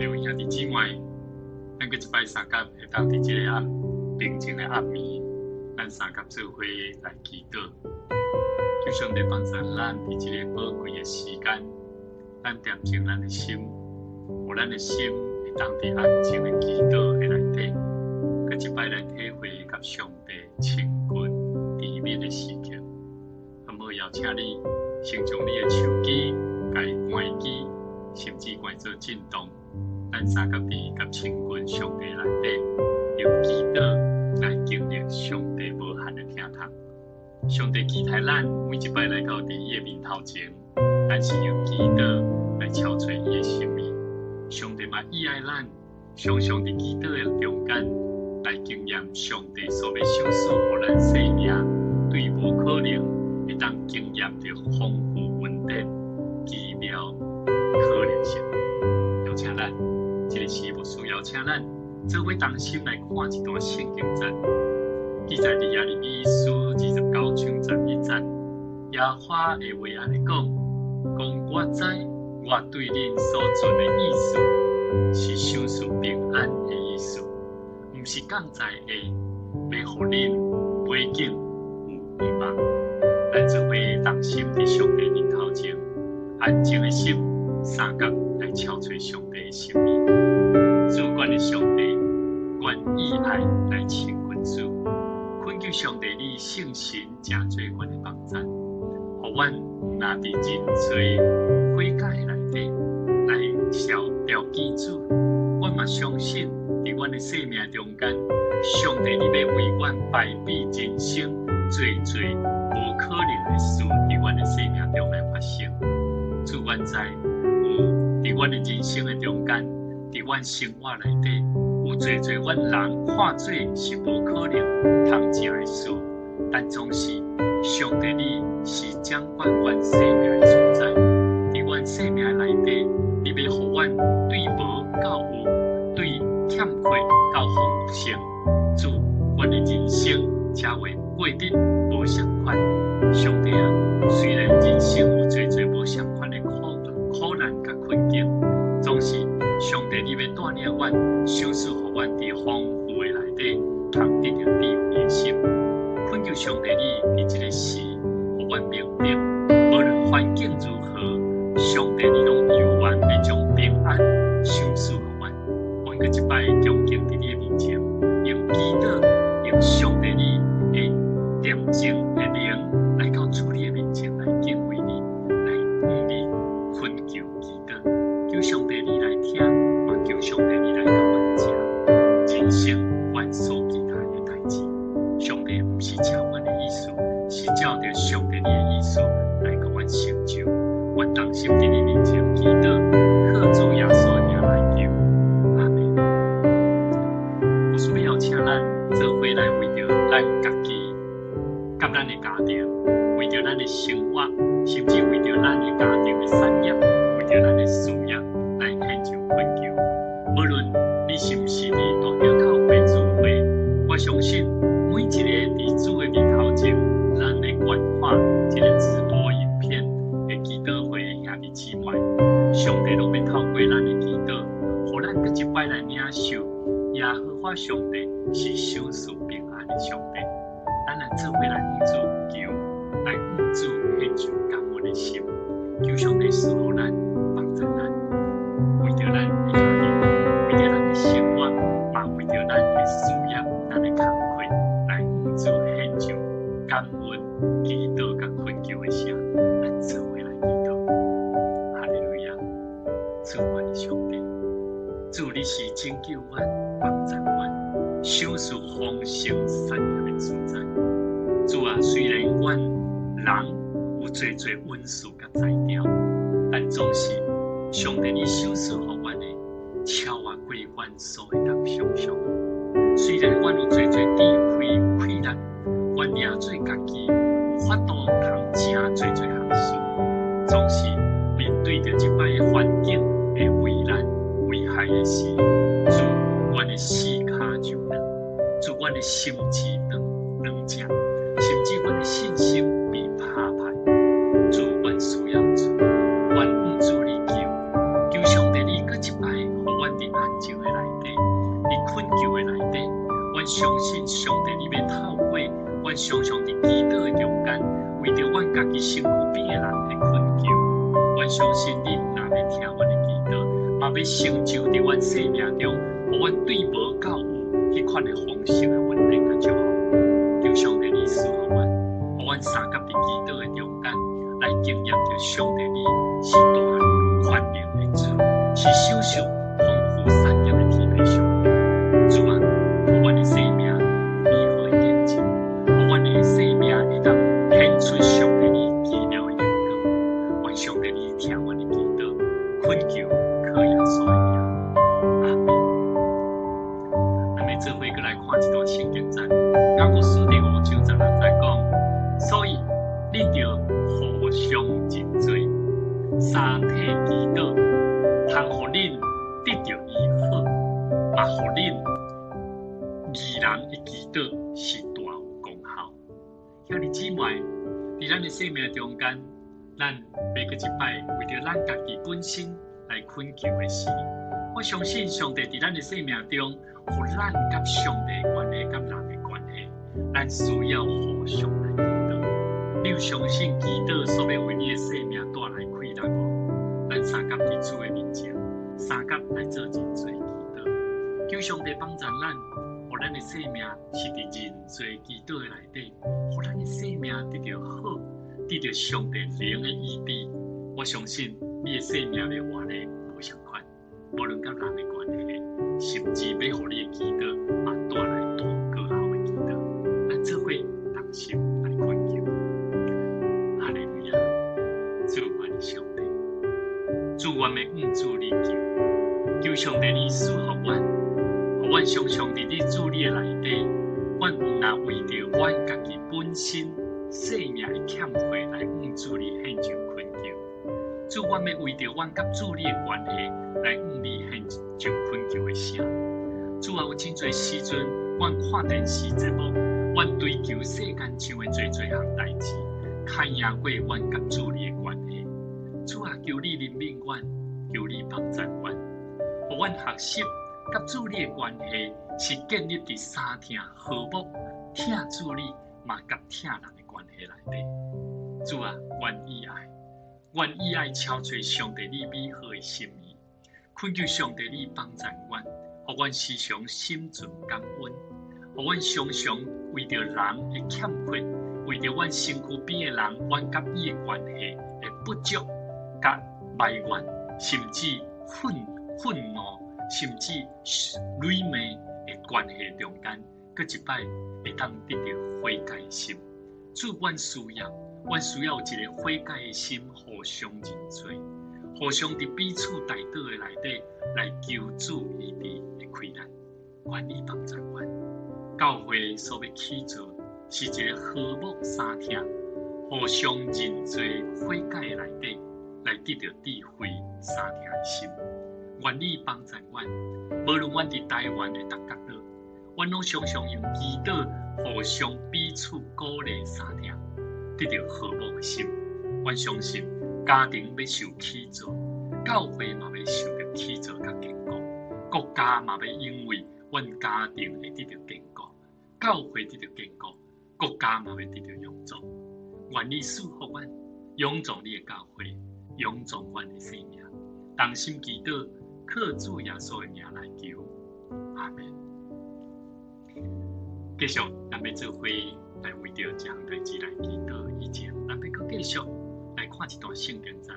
各位兄弟姊妹，咱閣一擺相佮會當佇這个暗平靜的暗暝，咱相佮做伙來祈禱。求上帝幫助咱佇這个寶貴的時間，咱恬靜咱的心，予咱的心會當佇安靜的祈禱的內底，閣一擺來體會佮上帝親近甜蜜的時刻。那麼邀請你先將你的手機共伊關機，甚至關做震動。咱相佮佇佮親近上帝內底，用祈禱來經歷上帝無限的疼痛。上帝期待咱每一擺來到佇伊的面頭前，咱是用祈禱來敲揣伊的心意。上帝嘛意愛咱，常常佇祈禱的中間來經驗上帝所欲賞賜予咱生命，對無可能會當經驗著豐富恩典奇妙可能性。邀請咱，這个時牧師邀請咱做伙同心來看一段聖經節，記載佇耶利米書29章11節。耶和華的話按呢講，講我知我對恁所存的意思，是賞賜平安的意思，毋是降災的，欲予恁尾景有盼望。咱做伙同心佇上帝面頭前，安靜的心，相佮來敲揣上帝的心意。主阮的上帝，阮意愛來親近主，懇求上帝你聖神成做阮的幫贊，予阮毋若佇認罪悔改內底來朝朝見主。阮嘛相信，佇阮的生命中間，上帝你欲為阮排比人生濟濟無可能的事，佇阮的生命中來發生。主，阮知有佇阮的人生的中間，佇阮生活內底，有濟濟阮人看做是無可能通成的事，但總是上帝你是掌管阮生命的主宰。佇阮生命內底，你欲予阮對無到有，對欠缺到豐盛。主，阮的人生才會過得無相款。上帝啊，雖然人生有濟濟無相款的苦苦難佮困境，總是上帝你欲帶領阮，賞賜予阮佇豐富的內底，通得著智慧的心。懇求上帝你佇這个時，予阮明白，無論環境如何，上帝你攏猶原欲將平安賞賜予阮。阮閣一擺恭敬佇你的面前，用祈禱，用上帝你的恬靜的靈來到主你的面前來敬畏你，來向你懇求祈禱。求上帝你來聽，嘛求上帝你來共阮成人生阮所期待的代誌。上帝毋是照阮的意思，是照著上帝你的意思來共阮成就。阮同心佇你面前祈禱，靠主耶穌的名來求，阿們。牧師欲邀請咱做伙來為著咱家己、佮咱的家庭，為著咱的生活，甚至為著咱的家庭的產業，為著咱的事業來獻上懇求。無論你是毋是佇大橋教會聚會，我相信每一个佇主的面頭前，咱來觀看這个直播影片的祈禱會的兄弟姊妹，上帝攏欲透過咱的祈禱，予咱閣一擺來領受耶和華上帝是賞賜平安的上帝。咱來做伙來向主求，來向主獻上感恩的心，求上帝賜予咱，幫助咱，為著咱的家庭，為著咱的生活，嘛為著咱的事業，咱的工課，來向主獻上感恩、祈禱佮懇求的聲，咱做伙來祈禱。哈利路亞！主阮的上帝，主你是拯救阮、幫助阮、賞賜豐盛產業的主宰。主啊，雖然阮人有濟濟恩賜佮才調，但總是上帝你賞賜予阮的，超越過阮所會當想像的。雖然阮有濟濟智慧氣力，阮掠做家己有法度通成濟濟項事，總是面對著這擺的環境的危難危害的時，主，阮的四跤就軟，主，阮的心志軟軟弱，甚至阮的信心被拍敗。主，阮需要主，阮向主你求，求上帝你閣一擺予阮阮佇安靜的內底，佇懇求的內底，阮相信上帝你欲透過阮常常佇祈禱的中間，為著阮家己身軀邊的人的懇求，阮相信你毋但欲聽阮的祈禱，嘛欲成就佇阮生命中，予阮對無到有彼款的豐盛的穩定佮祝福。求上帝你賜予阮，予阮相佮佇祈禱的中間來經驗著上帝你是大權能的主，是享受豐富產業的天父上帝。主啊，予阮的生命有美好的見證，予阮的生命會當顯出上帝你奇妙的榮光。願上帝你聽阮的祈禱，懇求靠耶穌的名，阿們。咱欲做伙閣來看一段聖經節，雅各書第五章十六節講，所以恁著互相認罪，相替祈禱，通予恁得著醫好，嘛予恁義人的祈禱是大有功效。兄弟姊妹，佇咱的生命中間，咱欲閣一擺為著咱家己本身來懇求的時，我相信上帝佇咱的生命中，予咱佮上帝的關係，佮人的關係，咱需要互相來祈禱。你有相信祈禱所欲為你的生命帶來氣力無？咱相佮佇主的面前，相佮來做認罪祈禱，求上帝幫助咱，予咱的生命是佇認罪祈禱的內底，予咱的生命得著好，得著上帝靈的醫治。我相信你的生命欲活得無相仝，無論佮人的關係，甚至欲予你的祈禱嘛帶來大果效的祈禱。咱做伙同心來懇求。哈利路亞，主阮的上帝，主阮欲向主你求，求上帝你賜福阮，予阮常常佇你主你的內底，阮毋但為著阮家己本身生命的欠缺來向主你獻上懇求。主，阮欲為著阮佮主你的關係來向你獻上懇求的聲。主啊，有真濟時陣，阮看電視節目，阮追求世間上的濟濟項代誌，較贏過阮佮主你的關係。主啊，求你憐憫阮，求你幫助阮，予阮學習佮主你的關係是建立佇相疼和睦、疼主你嘛佮疼人的關係內底。主啊，願意愛，願意愛超出上帝你美好的心意，懇求上帝你幫助阮，予阮時常心存感恩，予阮常常為著人的欠缺，為著阮身軀邊的人，阮佮伊的關係的不足、佮埋怨，甚至憤怒，甚至銳罵的關係中間，閣一擺會當得著悔改的心。主，阮需要，阮需要有一个悔改的心，互相認罪，互相佇彼此代禱的內底來求主醫治的氣力。願你幫助阮，教會所欲起造是一個和睦相疼、互相認罪悔改的內底，來得著智慧相疼的心。願你幫助阮，無論阮佇台灣的逐角落，阮攏常常用祈禱互相彼此鼓勵相疼，得著和睦的心。阮相信家庭欲受起造，教會嘛欲受著起造佮堅固，國家嘛欲因為阮家庭會得著堅固，教會得著堅固，國家嘛欲得著勇壯。願你賜福阮，勇壯你的教會，勇壯阮的生命。同心祈禱，靠主耶穌的名來求，阿們。繼續，咱欲做伙來為著這項代誌來祈禱以前，咱欲閣繼續來看一段聖經節。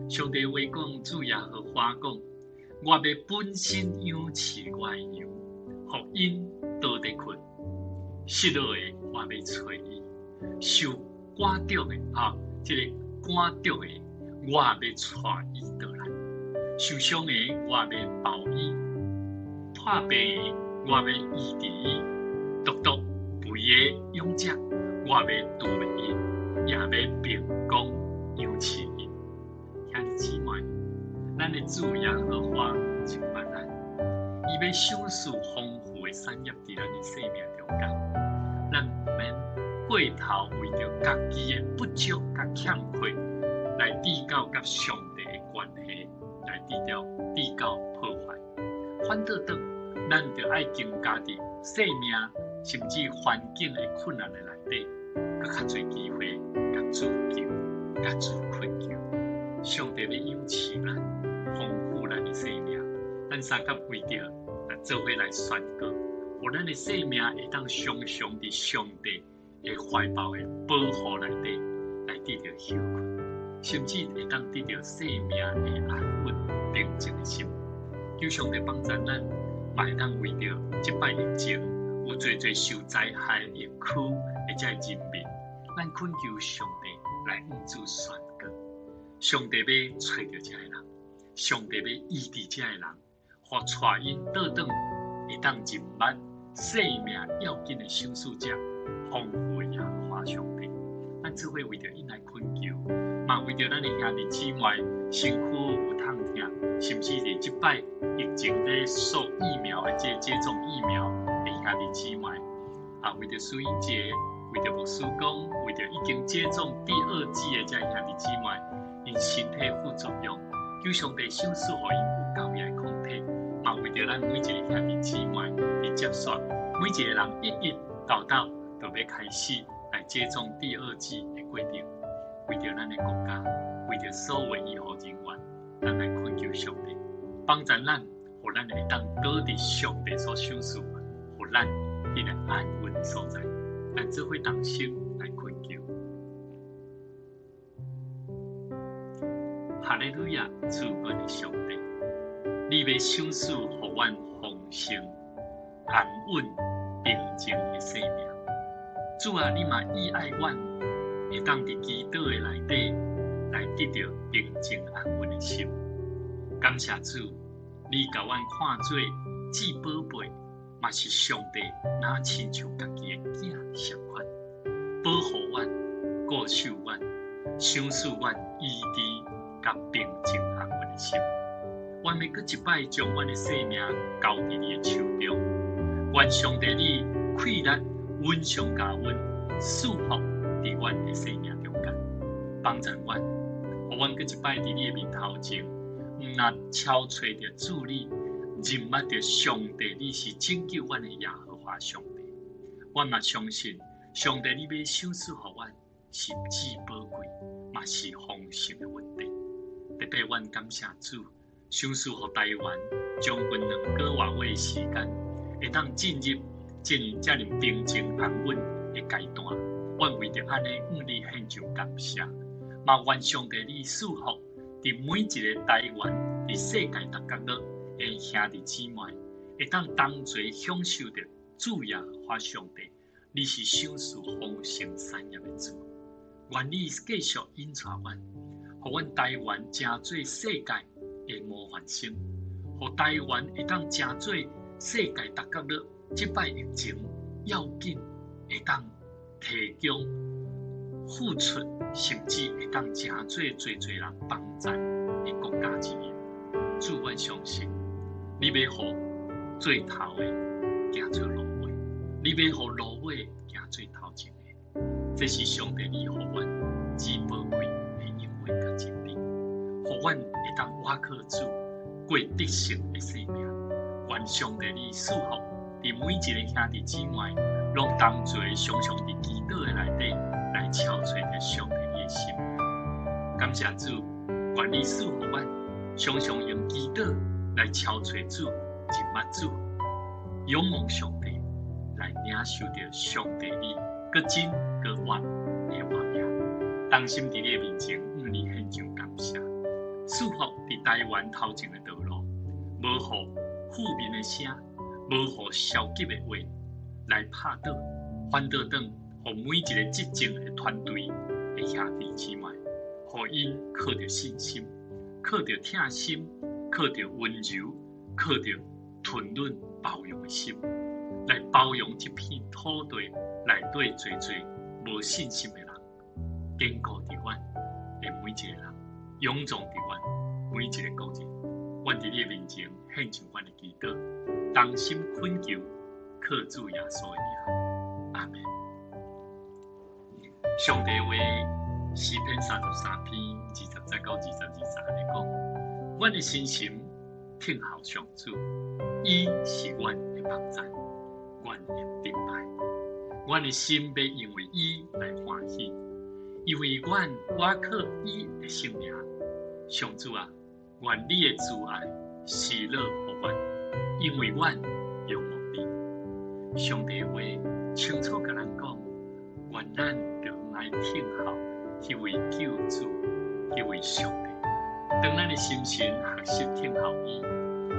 上帝話講，主耶和華講：我欲本身養飼我的羊，予𪜶倒咧睏；失落的我欲揣伊，受趕逐的哈，這個趕逐的我欲帶伊倒來；受傷的我欲包醫，破病的我欲醫治伊，獨獨肥的勇者我欲拄伊，也欲秉公養飼𪜶。兄弟姊妹，咱的主耶和華真捌咱，伊欲賞賜豐富的產業佇咱的生命中間，咱毋免過頭為著家己的不足佮欠缺來致到佮上帝的關係來致到破壞。反倒轉，咱著愛更加佇生命甚至環境的困難的內底，閣較濟機會共主求、共主懇求。上帝欲養飼咱，豐富咱的生命。咱相佮為著來做伙來宣告，予咱的生命會當常常佇上帝的懷抱的保護內底來得著歇睏，甚至會當得著生命的安穩、平靜的心。求上帝幫助咱，嘛會當為著這擺疫情有濟濟受災害的疫區的這人民，咱懇求上帝來向主宣告：上帝欲揣著這个人，上帝欲醫治這个人，予帶𪜶倒轉會當認捌生命要緊的賞賜者，豐富的耶和華上帝。咱做伙為著𪜶來懇求，嘛為著咱的兄弟姊妹身軀有痛疼，甚至是這擺疫情咧受疫苗的這接種疫苗的兄弟姊妹，啊，為著蘇英杰，為著牧師公，為著已經接種第二劑的這兄弟姊妹，𪜶身體副作用，求上帝賞賜予𪜶有夠的抗體，嘛為著咱每一個兄弟姊妹佇接續，每一個人一一到到就欲開始來接種第二劑的過程，為著咱的國家，為著所有醫護人員，咱來懇求上帝幫助咱，予咱會當倒佇上帝所賞賜，予咱彼個安穩的所在。咱做伙同心來懇求。哈利路亞，主阮的上帝，你欲賞賜予阮豐盛、安穩、平靜的生命。主啊，你嘛意愛阮，會當佇祈禱的內底來得著平靜安穩的心。感謝主，你共阮看做至寶貝，嘛是上帝若親像家己的囝相款，保護阮、顧守阮、賞賜阮醫治佮平靜安穩的心。阮欲閣一擺將阮的生命交佇你的手中，願上帝你氣力穩上加穩，賜福佇阮的生命中間，幫助阮，予阮閣一擺佇你的面頭前，毋若敲揣著主你，認捌著上帝你是拯救阮的耶和華上帝。阮嘛相信上帝你欲賞賜予阮是至寶貴，嘛是豐盛的恩典。特別阮感謝主，賞賜予台灣將近2個外月的時間，會當進入進遮爾平靜安穩的階段。阮為著按呢向你獻上感謝，嘛願上帝你賜福佇每一個台灣佇世界逐角落的兄弟姊妹，會當同齊享受著主耶和華上帝，你是賞賜豐盛產業的主。願你繼續引帶阮，予阮台灣成做世界的模範生，予台灣會當成做世界逐角落這擺疫情要緊會當提供付出，甚至會當成做濟濟人幫贊的國家之一。主，阮相信，你欲予做頭的行做落尾，你欲予落尾行做頭前的，這是上帝你予阮至寶貴的應許佮真理，予阮會當倚靠主過得勝的生命。願上帝你賜福佇每一個兄弟姊妹，攏同齊常常佇祈禱的內底來敲揣著上帝你的心。感謝主，願你賜福阮，常常用祈禱來敲揣主、認捌主、仰望上帝，來領受著上帝你閣真閣活的活命。同心佇你的面前向你獻上感謝，賜福佇台灣頭前的道路，無予負面的聲，無予消極的話來拍倒，反倒轉，予每一個執政的團隊的兄弟姊妹，予𪜶靠著信心，靠著疼心，靠著溫柔，靠著吞忍包容的心，來包容這片土地內底濟濟無信心的人，堅固佇阮的每一個人，勇壯佇阮每一個國人。阮佇你的面前獻上阮的祈禱，同心懇求，靠主耶穌的名，阿們。上帝話詩篇33篇20節到22節按呢講：阮的身心聽候上主，伊是阮的幫贊，阮的盾牌。阮的心欲因為伊來歡喜，因為阮倚靠伊的聖名。上主啊，願你的慈愛施予阮，因為阮仰望你。上帝話清楚共咱講，願咱著愛聽候彼位救主，彼位上帝。當咱的心神學習聽候伊，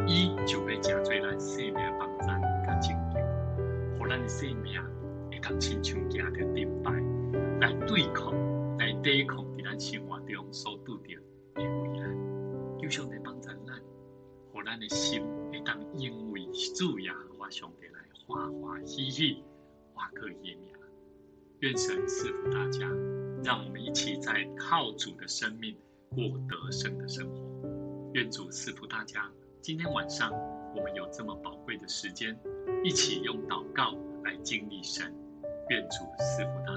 伊就欲成做咱生命的幫贊佮拯救，予咱的生命會當親像行著盾牌來對抗、來抵抗佇咱生活中所拄著的危難。求上帝幫贊咱，予咱的心會當因為主耶和華上帝來歡歡喜喜，倚靠伊的名。願神賜福大家，讓我們一起在靠主的生命過得勝的生活。願主賜福大家。今天晚上我們有這麼寶貴的時間，一起用禱告來經歷神。願主賜福大